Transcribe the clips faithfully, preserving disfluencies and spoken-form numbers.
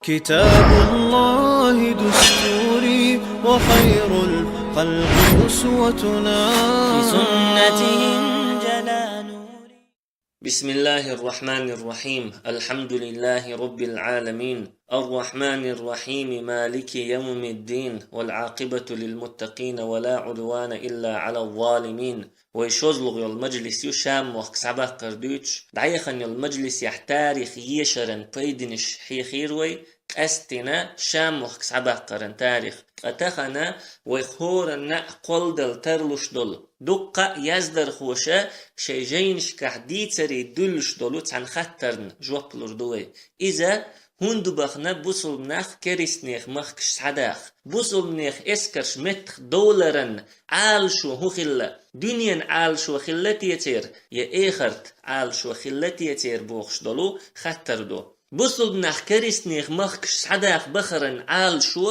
كتاب الله دستوري وخير الخلق أسوتنا. بسنته انجلى نوري. بسم الله الرحمن الرحيم. الحمد لله رب العالمين. الرحمن الرحيم. مالك يوم الدين. والعاقبة للمتقين ولا عدوان إلا على الظالمين. Вай шозлагӀа йола мажлис ю Шам мохк схьабаккхар дуьйцуш, дӀаяхана йолу мажлисехь тарих ешаран пайданаш хьехийра вай, къаьсттина Шам мохк схьабаккхаран тарих. Ткъа тахана вай хӀоранна а кхолладала тарлуш долу, дуккха а яздархоша шайн жайнашкахь дийцаре дуьллуш долу цхьана хаттарна жоп лур ду вай. Иза: хӀунда бахана бусулба нах керистанех махкаш схьадаха? Бусулба нех эскарш меттах довларан Ӏалашо хӀун хилла? Дуьненан Ӏалашо хилла те церан, я эхартан Ӏалашо хилла те церан бохуш долу хаттар ду. Бусулба нах керистанех махкаш схьадаха бахаран Ӏалашо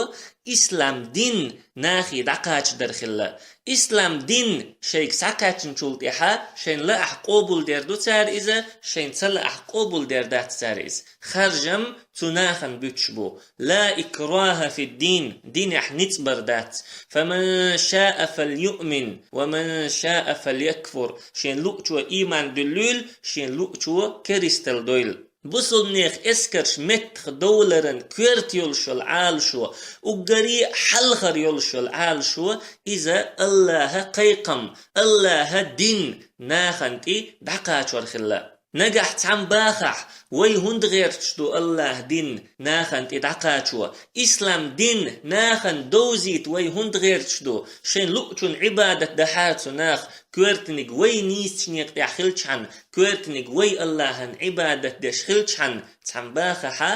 ислам дин нахе дӀакхачадар хилла. Ислам дин шайга схьакхаьчначул тӀаьхьа шайна лаахь къобулдер ду цара иза, шайна ца лаахь къобулдер дац цара иза. Харжам цу нахана буьтуш бу. لا إكراه في الدين, динехь ницкъ бар дац. فمن شاء فليؤمن ومن شاء فليكفر. Шен луъчо ийман дуьллийла, шен луъчо керистал дойла. Бусулба нех эскарш меттах довларан коьрта йолуш йолу Ӏалашо, уггаре а хьалхара йолуш йолу Ӏалашо, иза Аллаха кхайкхам, Аллаха дин нахана тӀе дӀакхачор хилла. Нагахь цхьамма бахахь, вай хӀунда гӀерташ ду Аллаха дин нахана тӀе дӀакхачо? Ислам дин нахана довзийта вай хӀунда гӀерташ ду? Шайн луъчун Ӏибадат дахьара цу наха, коьртаниг вай нийсачу некъа тӀехь хилчхьана, коьртаниг вай Аллахьан Ӏибадат деш хилчхьана, цхьамма бахахьа,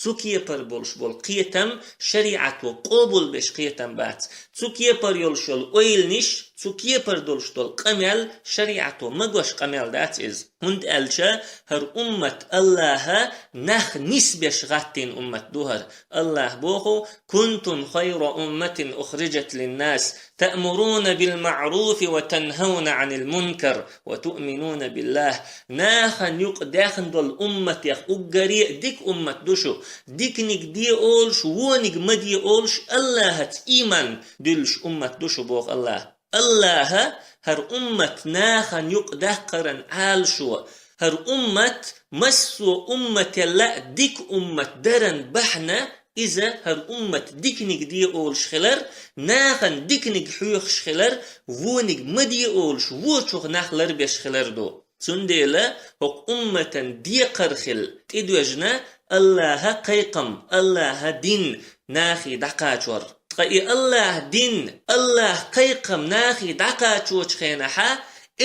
цу кепара болуш болу кхетам шариӀато къобалбеш кхетам бац. Цу кепара йолуш йолу ойланаш, цу кепара долуш долу къамел шариӀато магош къамел дац иза. ХӀунда аьлча хӀара уммат Аллаха нах нисбеш гӀаттийна уммат ду хӀара. Аллаха боху: كنتم خير أمة أخرجت للناس تأمرون بالمعروف وتنهون عن المنكر وتؤمنون بالله. Нахана юкъа даьхна долу умматех уггаре а дика уммат ду шу. Диканиг де олуш, вониг ма де олуш, Аллахьаца ийман дуьллуш уммат ду шу, боху Аллаха. Аллаха хӀара уммат нахана юкъа даккхаран Ӏалашо, хӀара уммат массо а уммателла а дика уммат даран бахьана, иза хӀара уммат диканиг де олуш хилар, нахана диканиг хьоьхуш хилар, вониг ма де олуш, вочух нах ларбеш хилар ду. Цундела хӀокху умматан декхар хила тӀедоьжна Аллаха кхайкхам, Аллаха дин нахе дӀакхачор. Ткъа и Аллаха дин, Аллаха кхайкхам нахе дӀакхачочу хенахьа,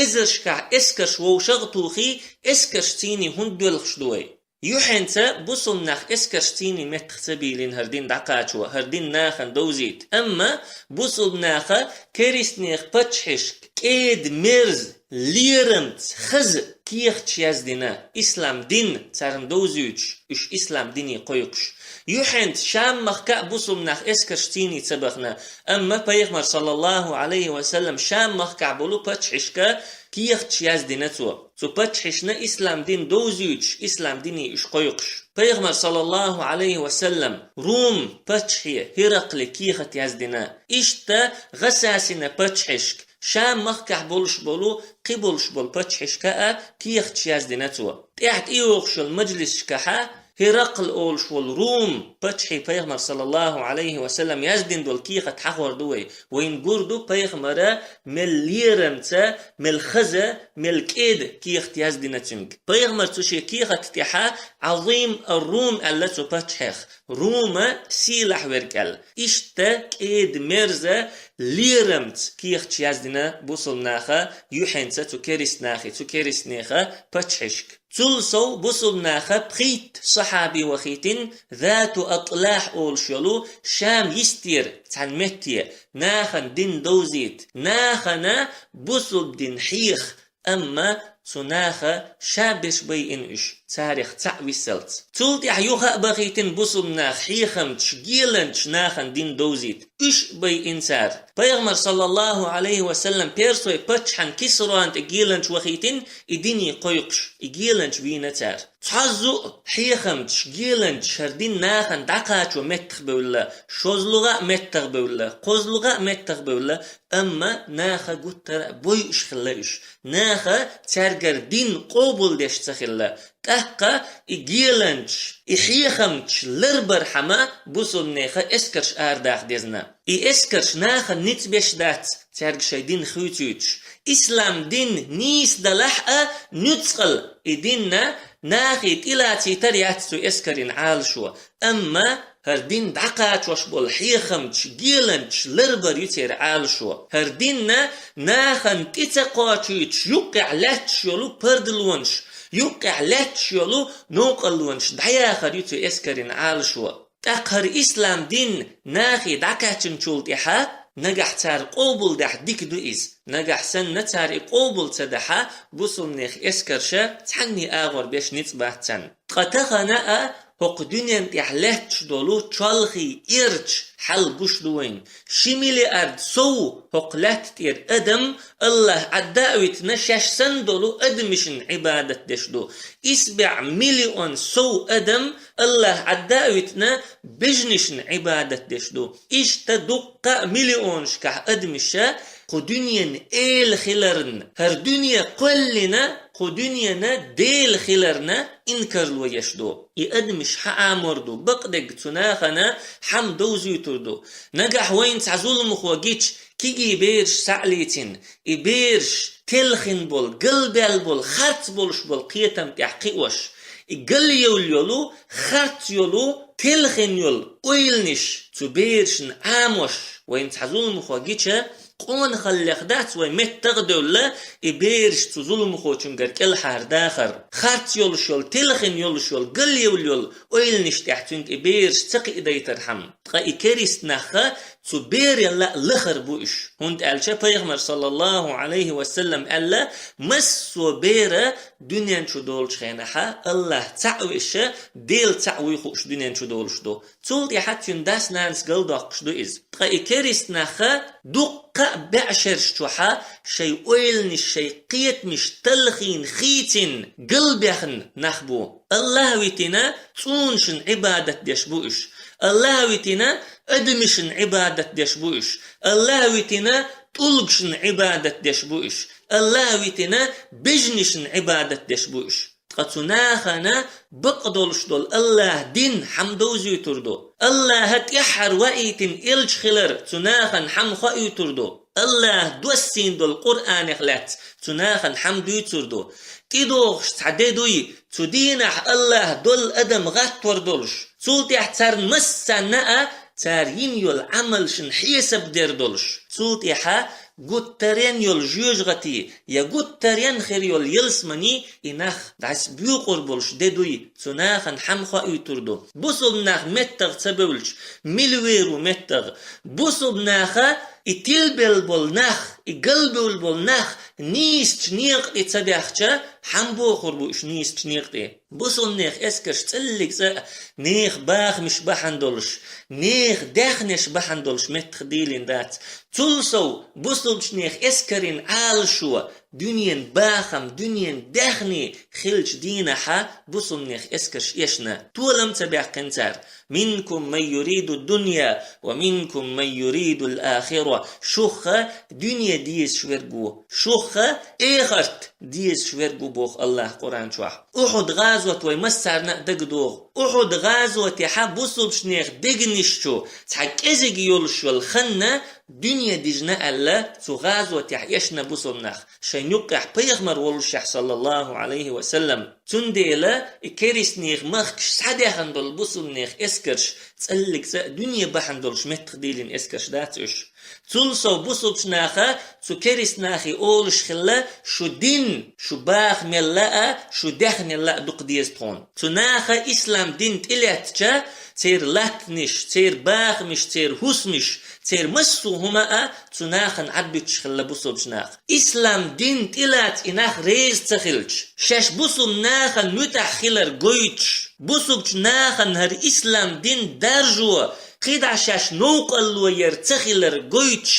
эзаршкахь эскарш вовшах а тухий, эскарш цийний хӀунда доьлхуш ду вай? Юьхьенца бусулба нах эскарш цийний меттах ца бийлина хӀара дин дӀакхачо, хӀара дин нахана довзийта. Амма бусулба наха керистанех паччахьашка кӀеда-мерза, лерамца, хаза кехаташ яздина, ислам дин царна довзуьйтуш, уьш ислам дине кхойкхуш. Юьхьенца Шам-махка а бусулба нах эскарш цийний ца бахана, амма Пайхамар, саллаллаху Ӏалайхи ва саллам, Шам-махкахь болу паччахьашка кехаташ яздина цо. Цу паччахьашна ислам дин довзуьйтуш, ислам дине уьш кхойкхуш. Пайхамар, саллаллаху Ӏалайхи ва саллам, Рум паччахье Хиракъле кехат яздина. Иштта Гъасасина паччахьашка, Шам-махкахь болуш болу, кхин болуш болу паччахьашка а кехаташ яздина цо. ТӀаьхьа тӀейогӀуш йолу мажлисашкахьа Хиракъл олуш волу Рум паччахье Пайхамар, саллаллаху Ӏалайхи ва саллам, яздина долу кехат хьахор ду вай. Вайна гур ду Пайхамара мел лерамца, мел хаза, мел кӀеда кехат яздина цуьнга. Пайхамар цу шен кехат тӀехьа Ӏазим ар-Рум аьлла цу паччахьех, Рума сийлахь верг аьлла. Иштта кӀеда-мерза, лерамца кехаташ яздина бусулба наха юьхьенца цу керист нахе, цу керист неха паччахьашка. Цул сов бусулба наха пхийтта сахьаби вахийтина Зату Атлахь олуш йолу Шам йистера цхьана метте, нахана дин довзийта, нахана бусулба дин хьеха, амма цу наха ша берш байина уьш, царех цхьаъ виссалц. Цул тӀаьхьа юха а бахийтина бусулба нах хьехамча, геланча нахана дин довзийта. Уьш а байина цара. Пайхамар, саллаллаху Ӏалайхи ва саллам, персой паччахьан Кисрона тӀа геланча вахийтина, и дине кхойкхуш, и геланча вийна цара. Цхьаззу а хьехамча, геланча хӀара дин нахана дӀакхачо меттах бевлла, шозлагӀа а меттах бевлла, кхозлагӀа а меттах бевлла, амма наха гуттара а бойуш хилла уьш. Наха цаьргара дин къобалдеш ца хилла. ТӀаккха и геланча, и хьехамча ларбархьама бусулба неха эскарш арадаха дезна. И эскарш нахана ницкъ беш дац, цаьрга шайн дин хуьйцуьйтуш. Ислам дин нийса далахь а, нуьцкъала и динна нахе тӀелацийтар яц цу эскарийн Ӏалашо. Амма хӀара дин дӀакхачош болу хьехамча, геланча ларбар ю церан Ӏалашо. ХӀара динна нахана тӀе ца кхочуьйтуш юккъехь лаьтташ йолу пардалонаш, юккъехь лаьтташ йолу новкъарлонаш дӀаяхар ю цу эскарийн Ӏалашо. ТӀаккха хӀара ислам дин нахе дӀакхаьчначул тӀаьхьа, нагахь цара къобалдехь дика ду иза. Нагахь санна цара и къобал ца дахьа, бусулба неха эскарша цхьанне агӀор беш ницкъ бац царна. Ткъа тахана а хӀокху дуьнен тӀехь лаьтташ долу чолхе эрча хьал гуш ду вайна. Ши миллиард сов хӀокху лаьтта тӀера адам Аллахь Ӏадда а витина, шаьш санна долу адамашна Ӏибадат деш ду. ИсбаьӀ миллион сов адам Аллахь Ӏадда а витина, бежнашна Ӏибадат деш ду. Иштта дуккха а миллионашкахь адамаша кху дуьненан эла хиларна, хӀара дуьне кхоьллина кху дуьненан Дела хиларна инкарло еш ду. И адамаш хьаамор ду, бакъдерг цу нахана хьама довзуьйтур ду. Нагахь вайна цхьа зуламхо гича, кегий бераш схьа а лийцина, и бераш телхина болу, галбаьлла болу, харц болуш болу кхетам тӀехь кхиош, и галъевлла йолу, харц йолу, телхина йолу ойланаш цу берашна Ӏамош, вайна цхьа зуламхо гича, къонахаллех дац вай меттах а девлла, и бераш цу зуламхочуьнгара кӀелхьардахар. Харц йолуш йолу, телхина йолуш йолу, галъевлла йолу ойланаш тӀехь цуьнга и бераш ца кхиадайтархьама. Ткъа и керист нахха цу бералла а лахара бу уьш. ХӀунда аьлча Пайхамар, саллаллаху Ӏалайхи ва саллам, аьлла: «Массо а бера дуьнен чу долчу хенахьа Аллахь цхьаъ веша, Дела цхьаъ вуй хууш дуьнен чу долуш ду». Цул тӀаьхьа цуьнан дас-нанас галдоккхуш ду иза. Ткъа и керист нахха дуккха а беӀшераш чохьа шайн ойланаш, шайн кхетамаш талхийна, хийцина, галбаьхна нах бу. Аллахь витина цӀунашна Ӏибадат деш бу уьш. Аллахь витина адамашна Ӏибадат деш бу уьш. Аллахь витина тӀулгашна Ӏибадат деш бу уьш. Аллахь витина бежнашна Ӏибадат деш бу уьш. Ткъа цу нахана бакъдолуш долу Аллахь дин хьама довзуьйтур ду. Аллахьа тӀаьххьара ваийтина элча хилар цу нахана хьама хоуьйтур ду. Аллахьа доссийна долу Къуръанех лаьцна цу нахана хьама дуьйцур ду. ТӀедогӀуш цхьа де дуй, цу дийнахь Аллахьа долу адам гӀаттор долуш. Цул тӀаьхьа царна массанна а цара йина йолу Ӏамалшна хьесап дер долуш. Цул тӀаьхьа гуттарен йолу жоьжахатий, я гуттарен хир йолу ялсаманий и нах дӀасабоькъур болуш де дуй, цу нахана хьама хоуьйтур ду. Бусулба нах меттах ца бевлча, мила вер ву меттах? Бусулба наха и тилбелла болу нах, и галбевлла болу нах нийсачу некъа тӀе ца баьхча, хьама бохур бу уьш нийсачу некъа тӀе? Бусулба нехан эскарш цӀиллиг цӀа а нехан бахамаш бахьана долуш, нехан даьхнеш бахьана долуш меттах дийлина дац. Цул сов бусулбачу нехан эскарийн Ӏалашо дуьненан бахам, дуьненан даьхни хиллачу дийнахьа бусулба нехан эскарш эшна. Толам ца баьккхина цара: «Минкум ман юриду дунья ва минкум ман юридул ахира». Шух дуьне дезаш верг ву, шух эхарт дезаш верг ву, боху Аллахь Къуръан чохь. Ухьуд гӀазот вай массарна а дагадогӀу. Ухьуд гӀазотехьа бусулбачу нехан дегнаш чу цхьа кӀезиг йолуш йолу хан дуьне дижна аьлла, цу гӀазотехь эшна бусулба нах, шайн юккъехь пайхамар воллушехь, саллаллаху Ӏалайхи ва саллам. Цундела и керист нехан махкаш схьадаьхна долу бусулба нехан эскарш цӀиллиг цӀа а дуьне бахьана долуш меттах дийлина эскарш дац уьш. Цул сов бусулбачу наха цу керист нахе олуш хилла: шу дин, шу бахамелла а, шу даьхнелла а дукха деза тхуна. Цу наха ислам дин тӀелеттача, церан латтанаш, церан бахамаш, церан хӀусамаш, церан массо а хӀума а цу нахана Ӏадбуьтуш хилла бусалба нах. Ислам дин тӀелаца и нах реза ца хилча, шаьш бусалба нахана муьтӀахь хилар гойтуш, бусалба нахана хӀара ислам дин даржо, кхидӀа шаьш новкъарло яр ца хилар гойтуш,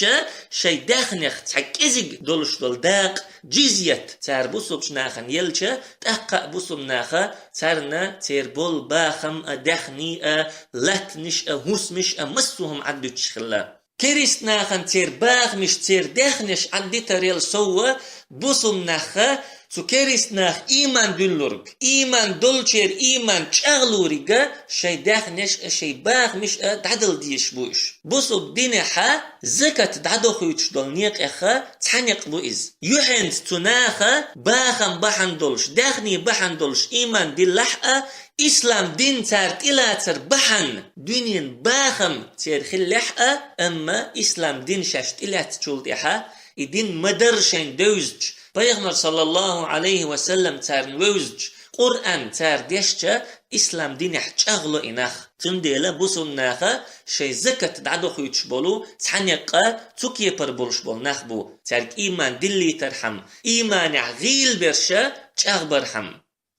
шайн даьхнех цхьа кӀезиг долуш долу дакъа, джизйат, цара бусалба нахана елча, тӀаккха а бусалба наха царна церан болу бахам а, даьхний а, латтанаш а, хӀусамаш а, массо а хӀума Ӏаддуьтуш хилла. Керист нахана церан бахамаш, церан даьхнеш Ӏаддитарел совгӀа, бусалба наха цу керист наха ийман дуьллург, ийман долчеран ийман чӀагӀлуьйриг а шайн даьхнеш а, шайн бахамаш а дӀадала дезаш бу уьш. Бусалба динехьа закат дӀадохуьйтуш долу некъех а цхьа некъ бу иза. Юьхьанца цу наха бахам бахьана долуш, даьхний бахьана долуш ийман диллахь а, ислам дин цара тӀелацар бахьана дуьненан бахам церан хиллехь а, амма ислам дин шаьш тӀелаьцначул тӀаьхьа, и дин ма-дарра шайна девзача, Пайхамар, саллаллаху Ӏалайхи ва саллам, царна вевзача, Къуръан цара дешча, ислам динехь чӀагӀло и нах. Цундела бусалба наха шайн закат дӀадохуьйтуш болу цхьа некъ а цу кепара болуш болу нах бу, цаьрга ийман диллийтархьама, ийманехь гӀийла берш а чӀагӀбархьама.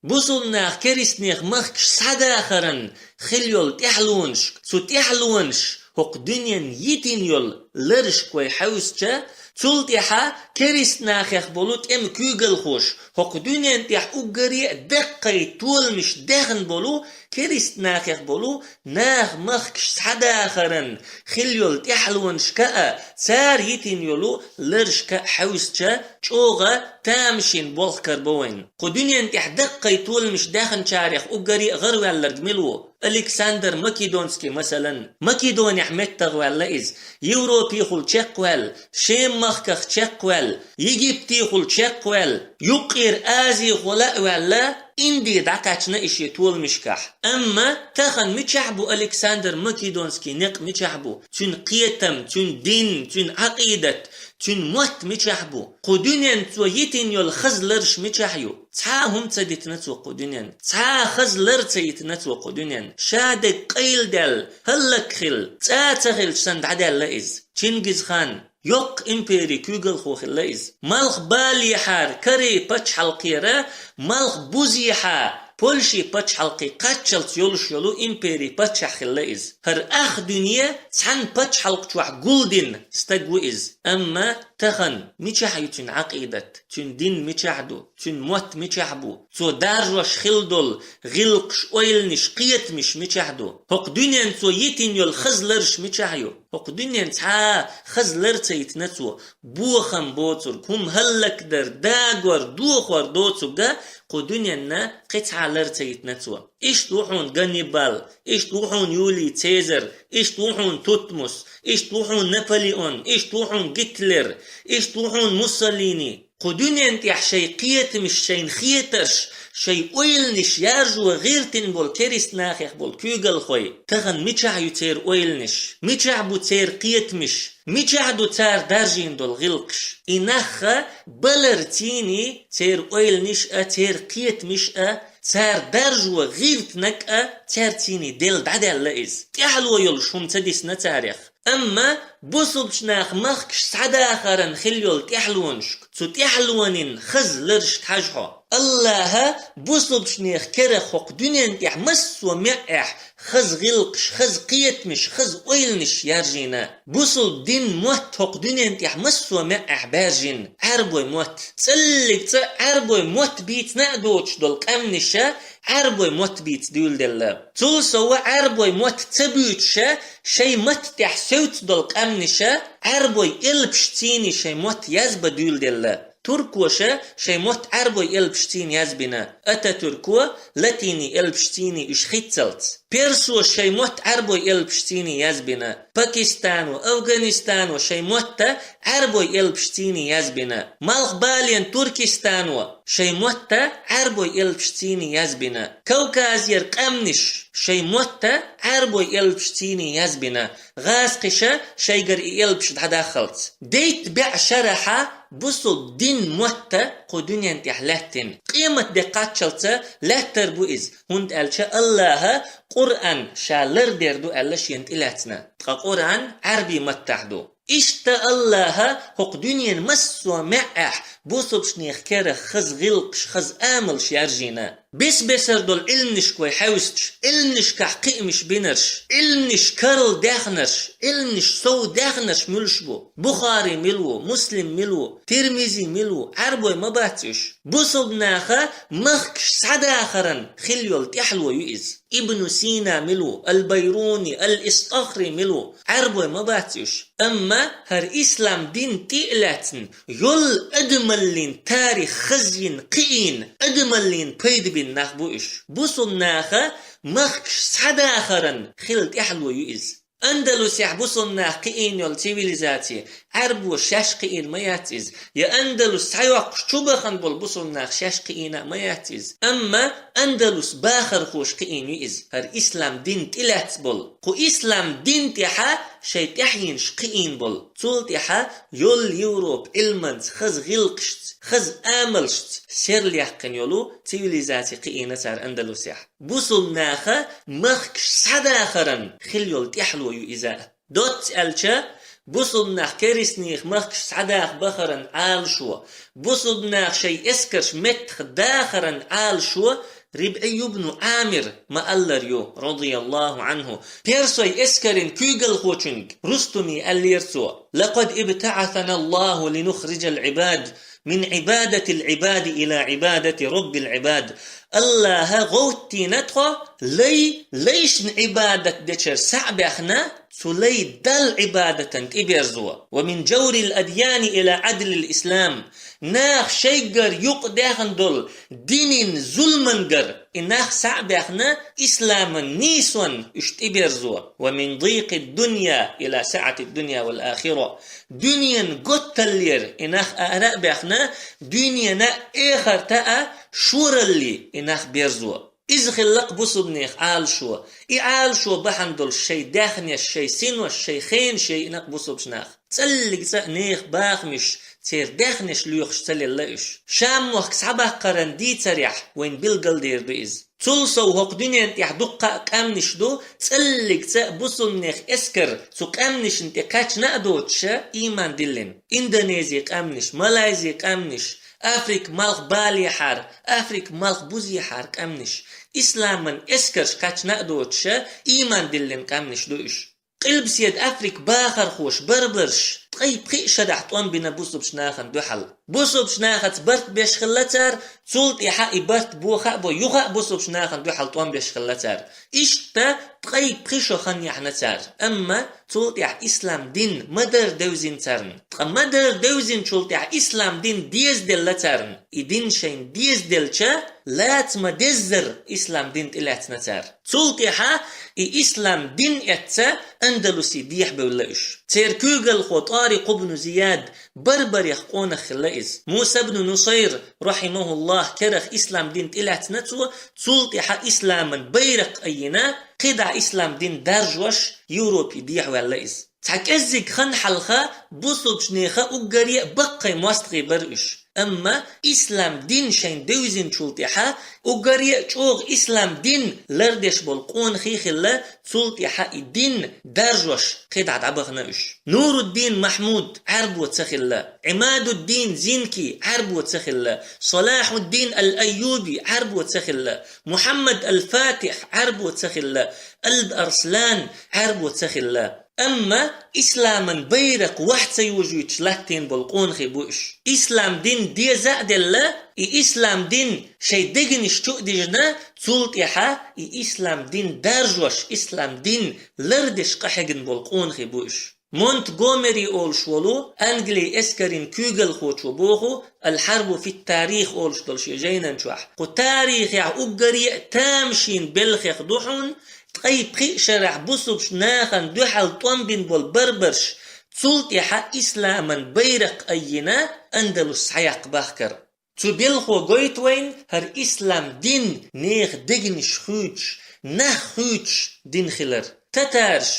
Бусалба нах керистанех махкаш схьадахаран хилла йолу тӀаьхьалонашка, цу тӀаьхьалонаша хӀокху дуьненна йитина йолу ларашка вай хьаьвсича, цул тӀаьхьа керистанахех болу тӀеман куьйгалхоша, хӀокху дуьненна тӀехь уггаре а даккхий толамаш даьхна болу, керистанахех болу наха махкаш схьадахаран хилла йолу тӀаьхьалонашка а, цара йитина йолу ларашка а хьаьвсича, чӀогӀа тамашийна болх карабо вайна. Кху дуьненна тӀехь даккхий толамаш даьхначарех уггаре а гӀараваьлларг мила ву? Александр Македонский, масалан. Македонехь меттахваьлла иза. Европехула чекхваьлла, Шем-махках чекхваьлла, Египтехула чекхваьлла, Юккъера Азехула а ваьлла, Инди дӀакхаьчна и шен толамашкахь. Амма тахана мичахь бу Александр Македонский некъ, мичахь бу? Цуьнан кхетам, цуьнан дин, цуьнан Ӏакъидат, цуьнан мотт мичахь бу? Кху дуьненна цо йитина йолу хаза лараш мичахь ю? Цхьа а хӀума ца дитина цо кху дуьненна. Цхьа а хаза лар ца йитина цо кху дуьненна. Ша дерг къайладаьлла, хӀаллакьхилла, цӀа а ца хилча санна дӀадаьлла иза. Чингизхан, йоккха импери куьйгалхо хилла иза. Малхбалехьара Корей пачхьалкхера, малхбузехьа Польши пачхьалкхе кхаччалц йолуш йолу импери паччахь хилла иза. ХӀара ах дуьне цхьана пачхьалкх чохь гулдина стаг ву иза. Амма тахана мичахь ю цуьнан Ӏакъидат? Цуьнан дин мичахь ду? Цуьнан мотт мичахь бу? Цо даржош хилла долу гӀиллакхаш, ойланаш, кхетамаш мичахь ду? ХӀокху дуьненна цо йитина йолу хаза лараш мичахь ю? ХӀокху дуьненна цхьа а хаза лар ца йитина цо. Бохам боцург, хӀума хӀаллакдар, дагор, дохор доцург а кху дуьненна кхин цхьа а лар ца йитина цо. Иштта ву хьуна Ганнибал, иштта ву хьуна Юлий Цезарь, иштта ву хьуна Тутмос, иштта ву хьуна Наполеон, иштта ву хьуна Гитлер, иштта ву хьуна Муссолини. Кху дуьненна тӀехь шайн кхетамаш, шайна хетарш, шайн ойланаш яржо гӀиртина болу керист нахех болу куьйгалхой, тахана мичахь ю церан ойланаш? Мичахь бу церан кхетамаш? Мичахь ду цара даржийна долу гӀиллакхаш? И нахха балар цийний церан ойланаш а, церан кхетамаш а, цара даржо гӀиртинарг а цаьрца цийний делла дӀадаьлла иза. ТӀаьхьало йолуш хӀума ца дисна царех. Амма бусалбачу наха махкаш схьадахаран хилла йолу тӀаьхьалонашка, цу тӀаьхьалонийн хаза ларашка хьажа хьо. Аллаха бусалбачу нехан керах хӀокху дуьненна тӀехь массо а маьӀӀехь хаза гӀиллакхаш, хаза кхетамаш, хаза ойланаш яржийна. Бусалба дин, мотт хӀокху дуьненна тӀехь массо а маьӀӀехь баьржина, Ӏаьрбой мотт. ЦӀаллиг цӀа Ӏаьрбой мотт бийцина а доцуш долу къаьмнаша Ӏаьрбой мотт бийца дуьйладелла. Цул сова Ӏаьрбой мотт ца буьйцуша, шайн матта тӀехь севцадолу къаьмнаша Ӏаьрбой элпашцийний шайн мотт язбан дуьйладелла. Туркоша шайн мотт Ӏаьрбой элпашцийний язбина, Ататюрко латиний элпашцийний уьш хиццалц. Персоша шайн мотт Ӏаьрбой элпашцийний язбина, Пакистано, Афганистано шайн мотта Ӏаьрбой элпашцийний язбина, Малхбален Туркестано шайн мотта Ӏаьрбой элпашцийний язбина, Кавказера къаьмнаш шайн мотта Ӏаьрбой элпашцийний язбина, гӀазкхиша шайгара и элпаш дӀадаххалц. Дейтта бӀе шарахьа Бусулба дин мотт кху дуьнен тӀехь лаьттина. Къематде кхаччалца лаьттар бу иза, хӀунда аьлча Аллаха Къуръан ша лардер ду аьлла шена тӀелаьцна. Ткъа Къуръан Ӏарбий маттахь ду. Иштта Аллаха хӀокху дуьнен массо а маьӀӀехь бусулбашнех кера хаза гӀиллакхаш, хаза амалш яржийна. Бес-бесар долу Ӏилманашка вай хьаьвсича, Ӏилманашкахь кхиамаш бинарш, Ӏилманаш карладаьхнарш, Ӏилманаш совдаьхнарш муьлш бу? Бухари мила ву, Муслим мила ву, Тирмизи мила ву? Ӏарбой ма бац уьш. Бусулба наха махкаш схьадахаран хилла йолу тӀаьхьало ю иза. Ибну Сина мила ву, Ал-Байруни, Ал-Истахри мила ву? Ӏарбой ма бац уьш. Амма хӀара ислам дин тӀе а лаьцна, йолу адамаллин тарих хазйина, кхиийна, адамаллин пайда бина нах бу уьш. Бусулба наха махкаш схьадахаран хилла тӀаьхьало ю иза. Андалусехь бусулба наха кхиийна йолу цивилизаци, Ӏарбо шаьш кхиийна ма яц иза, я Андалус схьайоккхуш чу бахана болу бусулба наха шаьш кхиийна а ма яц иза. Амма Андалус бахархоша кхиийна ю иза, хӀара ислам дин тӀелаьцна болу. Кху ислам дин тӀехьа шайн тӀаьхьенаш кхиийна болу. Цул тӀаьхьа йолу Европа Ӏилманца, хаза гӀиллакхашца, хаза амалшца серлаяьккхина йолу цивилизаци кхиийна цара Андалусехь. Бусулба наха махкаш схьадахаран хилла йолу тӀаьхьало ю иза. Доцца аьлча, бусулба нах керистанех махкаш схьадаха бахаран Ӏалашо, бусулба наха шайн эскарш меттах дахаран Ӏалашо РибӀий ибну Ӏамир ма-аллара ю, радияллаху Ӏанху, персой эскаран куьйгалхочуьнга Рустуме аьллера цо: «لقد ابتعثنا الله لنخرج العباد من عبادة العباد إلى عبادة رب العباد». Аллаха гӀовттийна тхо, лай лайшна Ӏибадат дечара схьа а баьхна, цу лай Далла Ӏибадатан тӀеберзо. «ومن جور الأديان إلى عدل الإسلام». Наха шайгара юкъадаьхна долу динан зуламангара и нах схьа а баьхна, исламан нийсонна уьш тӀеберзо. «ومن ضيق الدنيا إلى سعة الدنيا والآخرة». Дуьненан готталлера и нах ара а баьхна, дуьненан а, эхартан а шоралле и нах берзо. Иза хилла-кх бусулбанех Ӏалашо. И Ӏалашо бахьана долуш шайн даьхнеш, шайн синош, шайн хенаш яйина-кх бусулбачу наха. ЦӀаллиг цӀа а нехан бахамаш, церан даьхнеш лоьхуш ца лелла уьш. Шам-мохк схьабаккхаран дийцарехь вайна билгалдер ду иза. Цул сов хӀокху дуьнен тӀехь дуккха а къаьмнаш ду, цӀаллиг цӀа а бусулбанех эскар цу къаьмнашна тӀе кхаьчна а доцуша, ийман диллина. Индонези къаьмнаш, Малайзи къаьмнаш, Африка малх балехьара, Африка малх бузехьара къаьмнаш, исламан эскарш кхаьчна а доцуша, ийман диллина къаьмнаш ду уьш. Къилбаседа Африка бахархоша, барбарша, ткъе пхиъ шарахь тӀом бина бусулбачу нахана дуьхьал. Бусулбачу нахаца барт беш хилла цара, цул тӀаьхьа и барт боха а бо, юха а бусулбачу нахана дуьхьал тӀом беш хилла цара. Иштта ткъе пхи шо хан яьхьна цара. Амма цул тӀаьхьа ислам дин ма-дарра девзина царна. Ткъа ма-дарра девзинчул тӀаьхьа ислам дин дезаделла царна. И дин шайна дезаделча, лаца ма-деззара ислам дин тӀелаьцна цара. Цул тӀаьхьа и ислам дин эцца Андалусе дехьабевлла уьш. Церан куьйгалхо ТӀарикъ ибн Зияд барбарех къонах хилла иза. Муса ибн Нусайр, рахьимахуллахь, керах ислам дин тӀелаьцна цо, цул тӀаьхьа исламан байракх айина, кхидӀа ислам дин даржош Европе дехьаваьлла иза. Цхьа кӀеззиг хан хьалха бусулбачу нехан уггаре а баккхий мостагӀий бара уьш. Амма ислам дин шайна девзинчул тӀаьхьа уггаре а чӀогӀа ислам дин лардеш болу къонахий хилла, цул тӀаьхьа и дин даржош кхидӀа дӀабахана уьш. Нуруддин Махьмуд Ӏаьрбо ца хилла, Ӏимадуддин Зинки Ӏаьрбо ца хилла, Салахьуддин ал-Айюби Ӏаьрбо ца хилла, Мухьаммад ал-Фатихь Ӏаьрбо ца хилла, Алб Арслан Ӏаьрбо ца хилла. Амма исламан байракх вахь ца йожуьйтуш латтийна болу къонахий бу уьш. Ислам дин деза а делла, и ислам дин шайн дегнаш чу а дижна, цул тӀаьхьа и ислам дин даржош, ислам дин лардеш къахьегна болу къонахий бу уьш. Монтгомери олуш волу Англин эскарийн куьйгалхочо боху, «Ал-Хьарбу фит-Тарих» олуш долу шен жайнан чохь. Кху тарихехь уггаре а тамашийна белхех ду хьуна, ткъе пхиъ шарахь бусулбачу нахана дуьхьал тӀом бина болу барбарш, цул тӀаьхьа исламан байракх айина, Андалус схьаяккха бахкар. Цу белхо гойту вайна хӀара ислам дин нехан дегнаш хуьйцуш, нах хуьйцуш дин хилар. Татараш,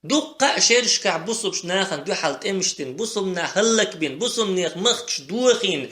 Дуккха а шерашкахь бусулбчу нахана дуьхьал тӀемаш дина, бусулба нах хӀаллакбина, бусулба нехан махкаш дохийна,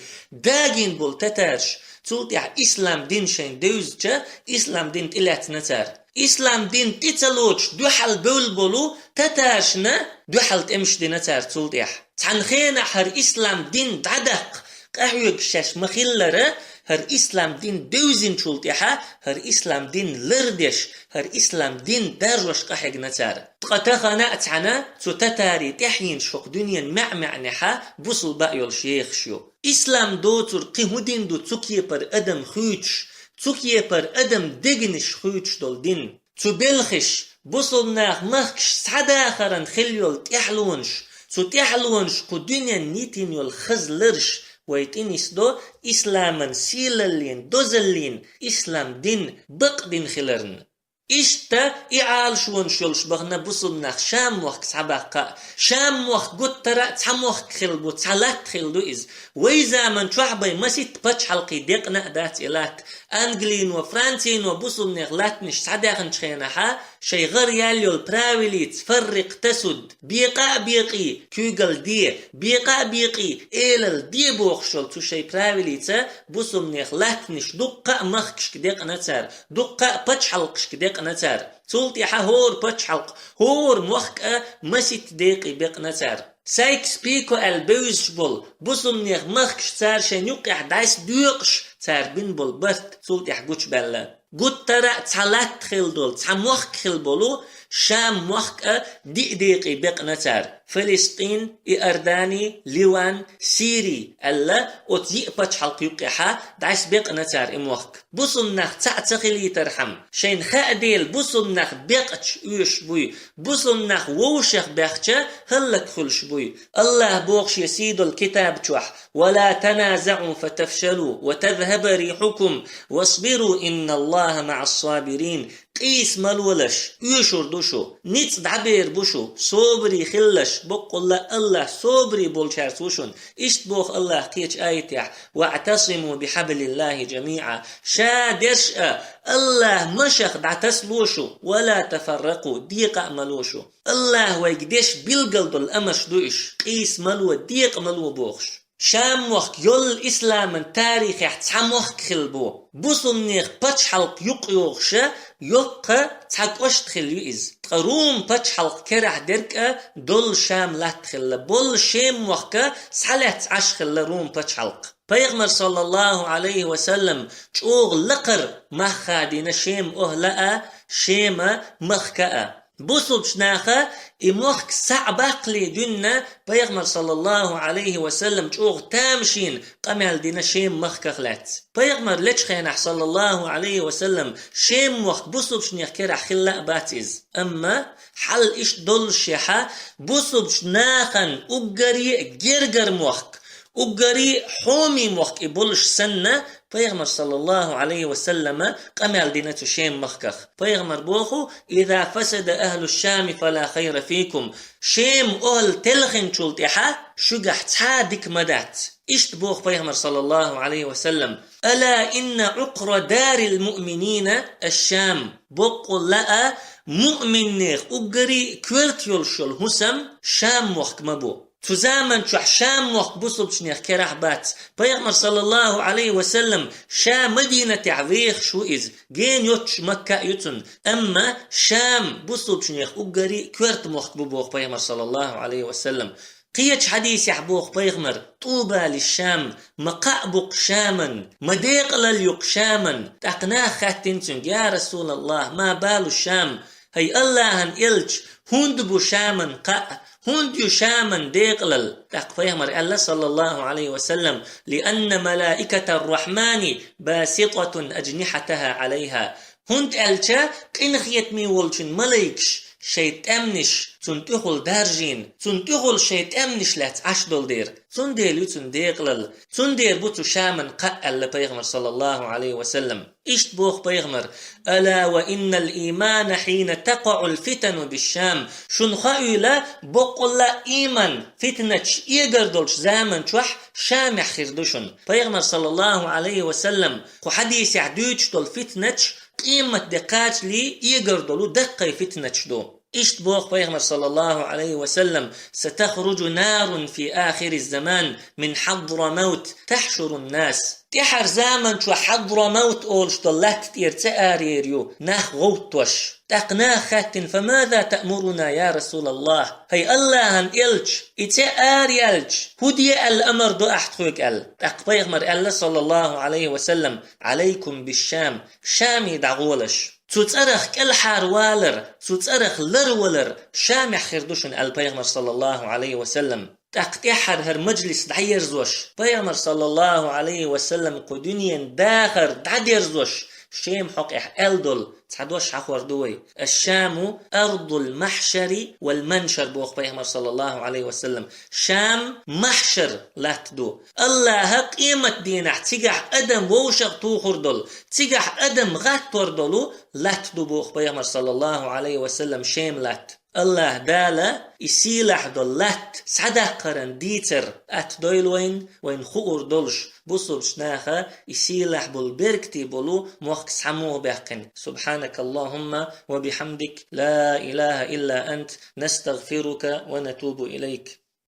дагийна болу татараш, цул тӀаьхьа ислам дин шайна девзича, ислам дин тӀелаьцна цара. Ислам дин тӀе ца лоцуш дуьхьал бевлла болу татарашна дуьхьал тӀемаш дина цара цул тӀаьхьа. Цхьана хенахь хӀара ислам дин дӀадаккха къахьоьгуш шаьш ма-хиллара, хӀара ислам дин девзинчул тӀаьхьа хӀара ислам дин лардеш, хӀара ислам дин даржош къахьегна цара. Ткъа тахана а цхьаьна цу татарийн тӀаьхьенаш хӀокху дуьненан маьӀ-маьӀнехьа бусулба а йолуш ехаш ю. Ислам доцург кхин хӀун дин ду цу кепара адам хуьйцуш, цу кепара адам дегнаш хуьйцуш долу дин? Цу белхаш, бусулба нах махкаш схьадахаран хилла йолу тӀаьхьалонаш, цу тӀаьхьалонаш кху дуьненна йитина йолу хаза лараш вай тӀе нисдо исламан сийлаллин, дозаллин, ислам дин бакъ дин хиларна. Иштта и Ӏалашонаш йолуш бахана бусулба нах Шам-мохк схьабаккха а. Шам-мохк гуттара а цхьа мохк хилла бу, цхьа латта хилла ду иза. Вай заман чохь бен маситта пачхьалкхе декъна а дац и латта. Англино, Францино бусулба нехан латтанаш схьадаьхначу хенахьа, шайн гӀара яьлла йолу правилица «фаррикъ тасуд», бекъа а бекъий, куьйгалла де, бекъа а бекъий, элалла де бохуш йолу цу шайн правилица бусулба нехан латтанаш дуккха а махкашка декъна цара, дуккха а пачхьалкхашка декъна цара. Цул тӀаьхьа хӀора пачхьалкх, хӀора мохк а маситта декъе бекъна цара. Сайкс-Пико аьлла бевзаш болу бусулба нехан махкаш цара шайна юккъехь дӀасадоькъуш, цара бина болу барт цул тӀаьхьа гучубаьлла. Гуттара а цхьа латта хилла долу, цхьа мохк хилла болу Шам-мохк а диъ декъе бекъна цара. Филистин, Иордани, Ливан, Сири аьлла, оцу йиъ пачхьалкх юккъехьа дӀасабекъна цара и мохк. Бусулба нах цхьаъ ца хилийтархьама, шайна хаьа дела, бусулба нах бекъча оьшуш буй, бусулба нах вовшах баьхча, хӀаллакьхуьлуш буй. АллахӀа боху шен сийдолу китаб чохь: «Ва ла таназаӀу фатафшалу ва тазхӀаба рихьукум, васбиру, инна АллахӀа маӀас-сабирин». Къийса ма лолаш, оьшур ду шу, ницкъ дӀабер бу шу, собаре хилалаш, баккъалла а АллахӀ собаре болчаьрца ву шуна. Иштта боху АллахӀа кхечу аятехь: «ВаӀтасиму бихьаблиллахӀи жамиӀа». Ша дерш а, АллахӀан машах дӀатасало шу, ва ла тафарракъу, декъа а ма ло шу. АллахӀа вайга деш билггал долу амарш ду уьш, къийса ма ло, декъа ма ло бохуш. Шам-мохк йолла исламан тарихехь цхьа мохк хилла бу. Бусулба нехан пачхьалкх юкъайохуша йоккха цхьа кӀошт хилла ю иза. Ткъа Рум пачхьалкх керахь дерг а долла Шам латта хилла. Болла Шем-мохк а схьалаьцна Ӏаш хилла Рум пачхьалкх. Пайхамар, саллаллахӀу Ӏалайхи ва саллам, чӀогӀа лакхара мах хадийна Шем-охӀла а, Шема махка а. Бусулбчу наха и мохк схьа а баккхале дуьйна, Пайхамар, саллаллахӀу Ӏалайхи ва саллам, чӀогӀа тамашийна къамел дина Шем-махках лаьцна. Пайхамар лечу хенахь, саллаллахӀу Ӏалайхи ва саллам, Шем-мохк бусулбчу нехан керахь хилла а бац иза. Амма хьал иштта доллушехьа, бусулбчу нахана уггаре а гергара мохк, уггаре а хьоме мохк и болуш санна, Пайхамар, саллаллахӀу Ӏалайхи ва саллама, къамел дина цу Шем-махках. Пайхамар боху: «Иза фасада ахӀлу Шами фала хайра фикум». Шем-охӀла телхинчул тӀаьхьа шуьгахь цхьа а дика ма дац. Иштта боху Пайхамар, саллаллахӀу Ӏалайхи ва саллам: «Ала инна Ӏукъра дарил муъминина аш-Шам». Боккъалла а, муъминнех уггаре а коьрта йолуш йолу хӀусам Шам-мохк ма бу. Цу заман чохь Шам-мохк бусулбчу нехан керахь бац. Пайхамар, саллаллахӀу Ӏалайхи ва саллам, ша Мадинатехь вехаш ву иза. Гена йоццуш Макка а ю цунна. Амма Шам бусулбчу нехан уггаре а коьрта мохк бу боху Пайхамар, саллаллахӀу Ӏалайхи ва саллам. Кхечу хьадисехь боху Пайхамар: «ТӀуба ли-Шам», ма кхаъ бу-кх Шаман, ма декъалалла ю-кх Шаман. ТӀаккха наха хаьттина цуьнга: «Я РасулаллахӀ, ма балу Шам?» ХӀай АллахӀан элча, хӀунда бу Шаман кхаъ? ХӀунда ю Шаман декъалалла? ТӀаккха Пайхамар аьлла, саллаллахӀу Ӏалайхи ва саллам: «Лианна малаикатар-Рахьмани баситатун аджнихьатахӀа Ӏалайхьа». ХӀунда аьлча къинхетаме волчун малайкаш шайн тӀаьмнаш цунна тӀехула даржийна, цунна тӀехула шайн тӀаьмнаш лаьцна Ӏаш долу дера. Цундела ю цунна декъалалла, цундела бу цу Шаман кхаъ, аьлла Пайхамар, саллаллахӀу Ӏалайхи ва саллам. Иштта боху Пайхамар: «Ала ва иннал иймана хьийна такъаӀул фитану биш-Шам». Шуна хоийла, боккъалла а ийман, фитначаш эгар долчу заман чохь Шамехь хир ду шуна. Пайхамар, саллаллахӀу Ӏалайхи ва саллам, кху хьадисехь дуьйцуш долу фитначаш къематде кхачале эгар долу даккхий фитначаш ду. Иштта боху пайхамар, саллаллаху Ӏалайхи ва саллам: «ستخرج نار في آخر الزمان من حضرموت تحشر الناس». ТӀаьхьара заман чу Хьадрамавт олуш долу латта тӀера цӀе араяр ю, нах гӀовттош. ТӀаккха наха хаьттина: «فماذا تأمرنا يا رسول الله؟» ХӀай Аллахьан элча, и цӀе араяьлча, хӀун де аьлла амар ду ахь тхоьга аьлла. ТӀаккха пайхамар аьлла, саллаллаху Ӏалайхи ва саллам: «عليكم بالشام», Шаме дӀагӀолаш. Цу цӀарах кӀелхьарвалар, цу цӀарах ларвалар Шамехь хир ду шуна аьлла пайхамар, саллаллаху Ӏалайхи ва саллам. ТӀаккха тӀаьххьара хӀара мажлис дӀаерзош, пайхамар, саллаллаху Ӏалайхи ва саллам, кху дуьненан дахар дӀадерзош, Шем хьокъехь аьлла долу цхьа дош хьахор ду вай: «الشام أرض المحشر والمنشر», боху пайхамар, саллаллаху Ӏалайхи ва саллам. Шам махьшар латта ду. Аллаха къемат дийнахь цигахь адам вовшах тухур долу, цигахь адам гӀаттор долу латта ду, боху пайхамар, саллаллаху Ӏалайхи ва саллам, Шем латта. Аллаха Дала и сийлахь долу латта схьадаккхаран дийцар атта дойла вайн, вайн хуур долуш, бусулбчу наха и сийлахь болу, беркате болу мохк схьамогӀа баьккхина. سبحانك اللهم وبحمدك، لا إله إلا أنت، نستغفرك ونتوب إليك.